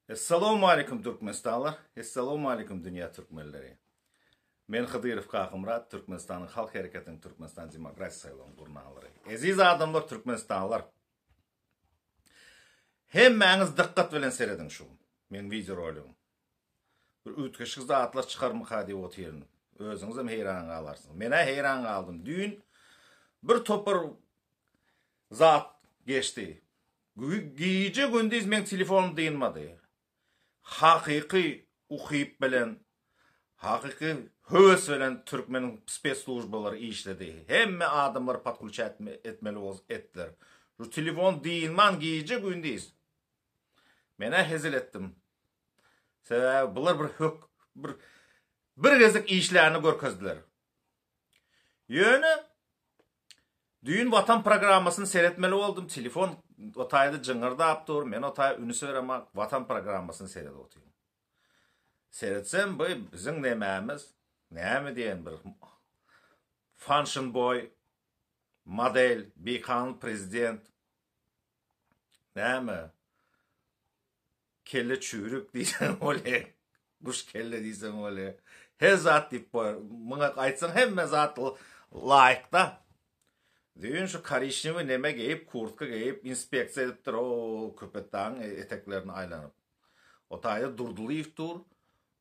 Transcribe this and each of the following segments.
Essalawmaleýkum Türkmenistanlar, Essalawmaleýkum dünýä türkmenleri. Men Hydyrow Kakymyrat, Türkmenistanyň Halk Hereketiniň Türkmenistan Demokratiýa saýlawynyň gurnalary. Eziz adamlar Türkmenistanlar. Hemmäňiz dykgat bilen serediň şu meň wideoroligim. Bir üýtgeşik zatlar çykarmyka diýip otyryn. Özüňizem heýran galarsyňyz. Men-ä heýran galdym. Düýn bir topar zat geçdi. Gije-gündiz meň telefonym dynmady. Hakyky ukyp bilen, hakyky höwes bilen türkmeniň spesslujbalary işledi. Hemme adamlary podklýuçat etmeli etdiler. Şu telefon dynman gije-gündiz. Men-ä hezil etdim. Sebäbi bular bir hök bir bir gezek işlerini görkezdiler. Ýöne düýn Watan programmasyny seretmeli boldum. Telefon o taýda jyňyrdap dur. Men o taýa ünüs beremak Watan programmasyny seredip otyryn. Seretsem bu biziň nemämiz? Näme diýen bir function boy model, bikanun prezident Näme? Kelle çüýrük diýseň bolýar. Guş kelle diýseň bolýar. Her zat diýip boýar. Muňa aýtsaň hemme zat laýykda. Düýn şu koriçnewi neme geýip, kurtka geýip, inspeksiýa edipdir o Köpetdagyň eteklerine aýlanyp. O taýda Durdylyýew dur.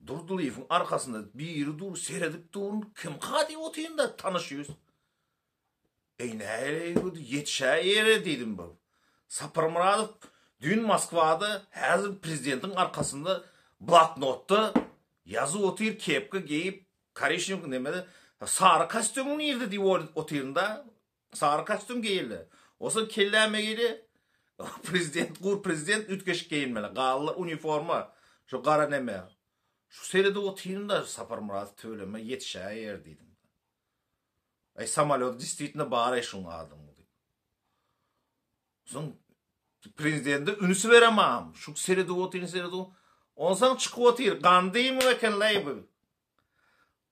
Durdylyýewiň arkasynda biri dur, seredip dur. Kimka diýip otyryn-da, tanyş ýüz. Eý nähili bu ýetişäýere diýdim bu. Saparmyradow düýn Moskwada häzir prezidentiň arkasynda bloknotda ýazyp otyr kepka geýip koriçnewki nemede sary kostýumyň nirde diýip otyrynda sary kostýum geýildi. Onsoň kelläme gelýär prezident gur prezident üýtgeşik geýinmeli galylar uniforma şu gara neme şu seredip otyrynda Saparmyradow tüweleme ýetişäýer diýdim. Aý samolýot distwitno bar-aý şuň adamyň diýip. Soň prezidente ünsi beremam. Şu seredip otyryn seredip. Onsoň çykyp otyr. Gandymow eken-laý bu.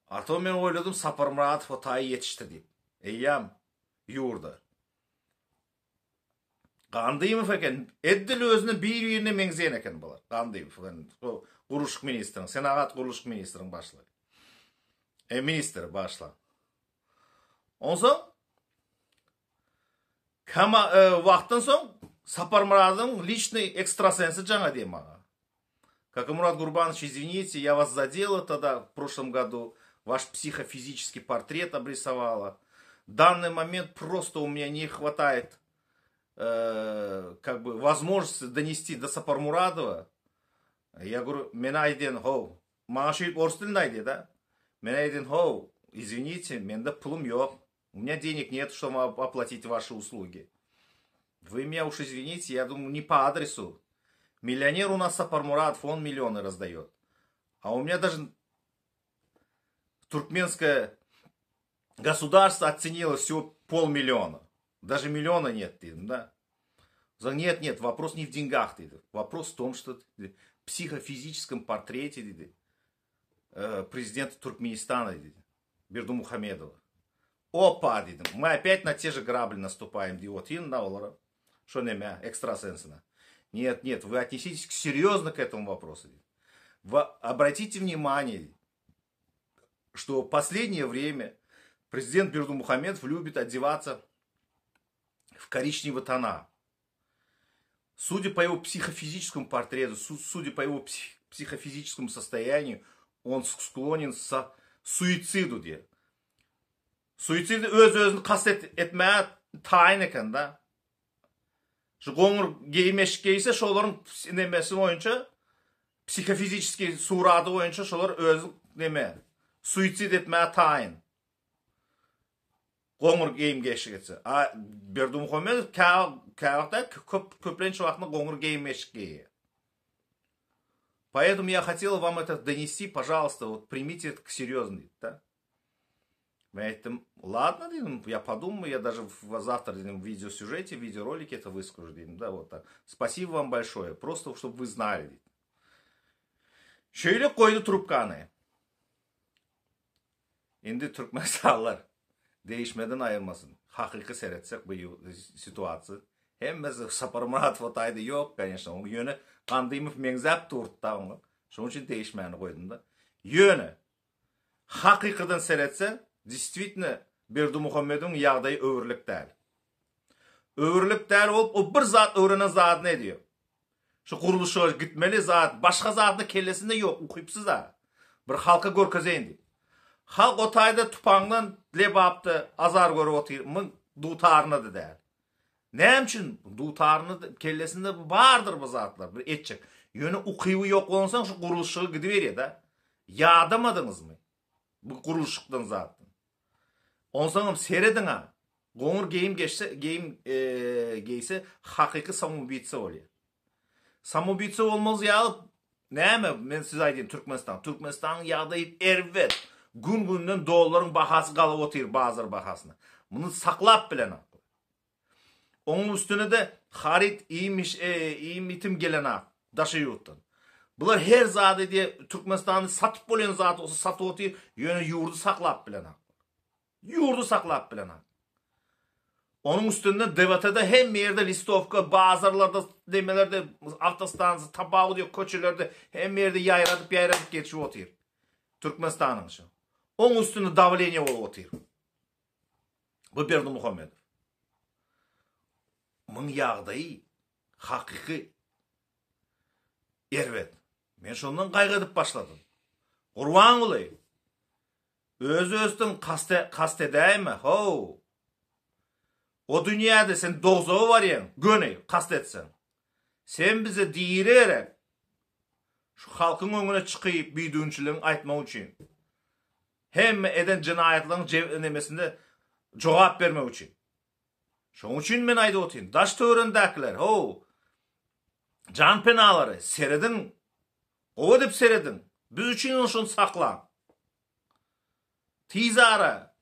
A to men oýladym Saparmyradow o taýy ýetişdi diýip. Eýýäm ýurda. Gandymow eken. Edil özüne bir-birine meňzeýän eken bular. Gandymow eken. Bu gurluşyk ministriň, senagat gurluşyk ministriň başlygy. E, ministr başla. Onsoň kama e, wagtdan soň Saparmyradyň liçnyý ekstrasensi jaň edýär maňa. Kakamurad Gurbanoviç, извините, я вас задела тогда в прошлом году, ваш психофизический портрет обрисовала. Данный момент просто у меня не хватает э, как бы возможности донести до Сапармурадова. Я говорю, men aýdyn, how, maňa şeýdip orus dilinde aýdýar-da. Men aýdyn, how, извините, mende pulum ýok. У меня денег нет, чтобы оплатить ваши услуги. Вы меня уж извините, я думаю, не по адресу. Миллионер у нас Сапармуратов, он миллионы раздает. А у меня даже туркменское государство оценило всего полмиллиона. Даже миллиона нет, да? Нет, нет, вопрос не в деньгах. Вопрос в том, что в психофизическом портрете э, президента Туркменистана Бердымухамедова. Опа diýdim. Мы опять на те же грабли наступаем diýip otyryn da olara. Şo neme, ekstrasensine. Нет, нет, вы отнеситесь серьезно к этому вопросу. Вы обратите внимание, что в последнее время президент Бердымухамедов любит одеваться в коричневые тона. Судя по его психофизическому портрету, судя по его психофизическому состоянию, он склонен к суициду diýýär. Suisid öz-özüni kast etmäge taýyn eken da. Şu goňur geýim-eşik geýse, şolaryň nemesi boýunça psihofiziçeskiý surady boýunça şolar özi neme suisid etmäge taýyn. Goňur geýim-eşik etse. A Berdimuhamedow kä käwagt köp köplenç wagtynda goňur geýim-eşik geýýär. Поэтому я хотела вам это донести, пожалуйста, вот примите это серьезно, да? Men aýtdym, ладно, diýdim, я подумаю, я даже завтра diýdim, в видеосюжете, в видеоролике это выскажу, diýdim, да, вот так. Спасибо вам большое, просто чтобы вы знали, diýdim. Şeýle goýdy trubkany. Indi türkmenistanlylar degişmeden aýyrmasyn. Hakyky seretsek bu situasiýa. Hemmesi Saparmyradow otaýdy ýok, конечно, oň ýöne Gandymow meňzäp durdy-da oňa. Şonuň üçin degişmäni goýdum-da. Ýöne hakykadan seretseň, действительно Berdimuhamedowyň ýagdaýy öwrülik däl. Öwrülik däl bolup, o bir zat öwrenen zadyny edýär. Şu gurluşyga gitmeli zat, başga zadyny kellesinde ýok, ukypsyz-a. Bir halka görkezeýin diýip. Halk o taýda tupaňdan Lebapda azar görüp otyr, muň dutaryna-da däl. Näme üçin dutaryny kellesinde bardyr bu zatlar, bir etjek. Ýöne ukyby ýok bolansoň şu gurluşyga gidiberýär-de. Ýadamadyňyzmy? Bu gurluşykdan zatdan. Onsoňam serediň-a, goňur geýim geçse, geýim geýse hakyky samoubiýtsa bolýar. Samoubiýtsa bolmaz ýaly näme, men size aýdýan Türkmenistan. Türkmenistanyň ýagdaýy erbet. Gün-günden dollaryň bahasy galyp otyr bazar bahasyna. Muny saklap bilenok. Onuň üstüne-de haryt iýmiş, iým-itim gelenak daşary ýurtdan. Bular her zady diýe Türkmenistanda satyp bolýan zat bolsa satyp otyr, ýöne ýurdy saklap bilenak. Ýurdy saklap bilenak. Onuň üstünde DWT-de hemme ýerde listowka, bazarlarda, nemelerde, awtostansiýa, tapawudy ýok, köçelerde hemme ýerde ýaýradyp ýaýradyp geçip otyr. Türkmenistanyň şu. Oň üstünde dawleniýe bolup otyr. Bu Berdimuhamedow. Muň ýagdaýy hakyky erbet. Men şondan gaýgy edip başladym. Gurbanguly, öz-özüň kast, kast edäýme, how. O dünýäde sen dowzaga barýaň, göni kast etseň. Sen bize diri gerek. Şu halkyň öňüne çykyp bidünçiligiňi aýtmak üçin. Hemme eden jenaýatlaryň nemesinde jogap bermek üçin. Şoň üçin men aýdyp otyryn, daş töwerendäkiler, how, jan penalary, serediň, gowy edip serediň, biz üçin şony saklaň. Tiz ara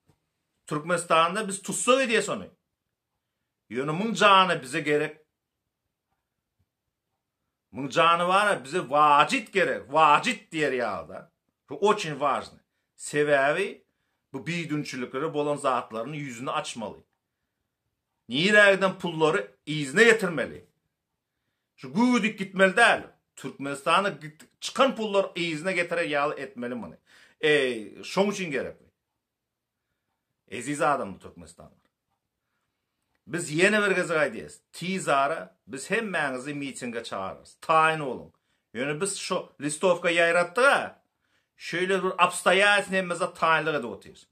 Türkmenistanda biz tussag edýäs ony. Ýöne muň jany bize gerek. Muň jany bara bize wajyt gerek, wajyt diýer ýalyda. Bu oçin wažny. Sebäbi bu bidünçiliklere bolan zatlaryny ýüzüni açmaly. Nirä giden pullary yzyna getirmeli. Şu güýdük gitmeli däl. Türkmenistana çykan pullar yzyna getirer ýaly etmeli muny. Eý, şoň üçin gerek. Eziz adamlar Türkmenistanlar. Biz ýene bir gezek aýdýas. Tiz ara biz hemmäňizi mitinge çagyrarys. Taýyn boluň. Ýöne biz şu listowka ýaýratdyk-a. Şeýle bir obstoýatelstw hemme zat taýynlyk edip otyrys.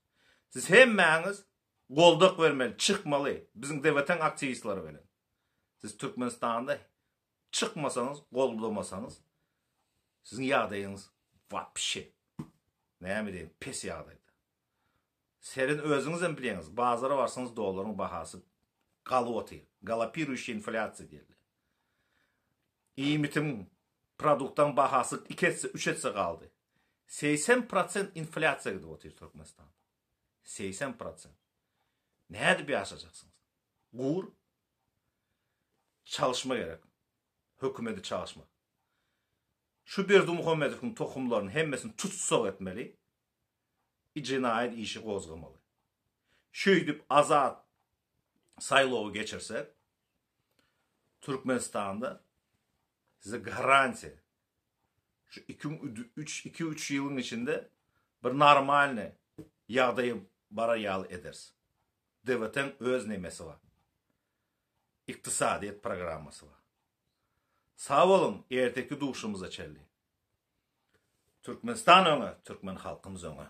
Siz hemmäňiz goldak bermeli, çykmaly biziň DWT-iň aktiwistleri bilen. Siz Türkmenistanda çykmasaňyz, goldamasaňyz siziň ýagdaýyňyz wapşe näme diýeýin pes ýagdaýda. Seren özüňizem bilýäňiz, bazara barsaňyz dollaryň bahasy galyp otyr. Galopiruýuşiý inflýasiýa diýildi. Iýmitiň, produktaň bahasy iki esse, üç esse galdy. 80 prosent inflýasiýa gidip otyr Türkmenistanda. 80 prosent. Nädip ýaşajaksyňyz? Gur çalyşma gerek. Hökümeti çalyşma. Şu Berdimuhamedowyň tohumlaryny hemmesini tussag etmeli. Jenaýat işi gozgamaly. Şeýdip azat saýlawy geçirsek, Türkmenistanda size garantiýa şu 2-3 2-3 ýylyň içinde bir normalny ýagdaýa barar ýaly ederis. DWT-niň öz nemesi bar. Ykdysadyýet programmasy bar. Sag boluň, erteki duşumyza çenli. Türkmenistan öňe, türkmen halkymyz öňe.